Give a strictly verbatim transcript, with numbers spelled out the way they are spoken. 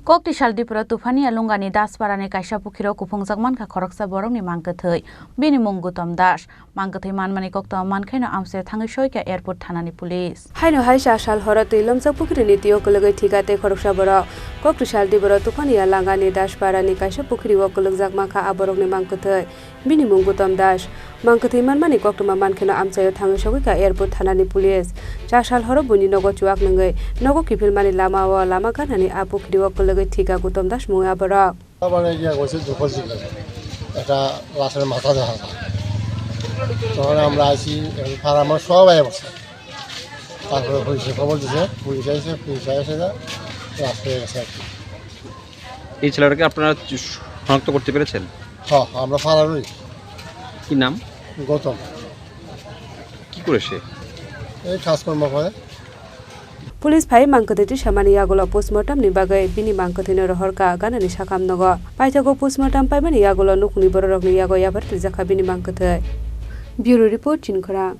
Koktisal Dipro Tuphani Alungani Dasparani kaisa pukhiro kuphungjak mankha khoroksa borokni mangkwthwi. Bini mung Gutom Das. Mangkwthwi manmani koktwma mankheno amchaio thangwi soikha airport thanani police. Haino hai cha sal horo twi lomjak pukhirini tio kwlwgwi thika tei khoroksa borok. Koktisal Dipro Tuphani Alungani Dasparani kaisa pukhirio kwlwngjak mankha a borokni mangkwthwi. Bini mung Gutom Das. Mangkwthwi manmani koktwma mankheno amchaio thangwi sogwikha airport thanani police. Cha sal horo buini nogo chuak nwngwi nogo kiphilmani lamao lama ganani a pukhirio kwlwgwi thika Gutom Das mungwi a borok. আবার এই যে হয়েছে দুপুর দিকে একটা লাশের মাথা দেখা যায়। তখন আমরা আছি, এখন ফার্মে সবাই বসে। তারপরে পুলিশে খবর দিছে, পুলিশ এসে, পুলিশ এসে যা লাশ পেয়ে গেছে আর কি। এই ছেলেটাকে আপনারা শনাক্ত করতে পেরেছেন? হ্যাঁ, আমরা ফারারই। কি নাম? গৌতম। কি করে সে? এই কাজকর্ম করে। Police phai mangkwthwi twisamani yagulo postmortem ni bagwi bini mangkwthwino rohorkha ganani sakam nogo. Paithago postmortem paimani yagulo nukhungni bororokni yago yapharwi twijakha bini mangkwthwi. Bureau Report, Chinikhorang.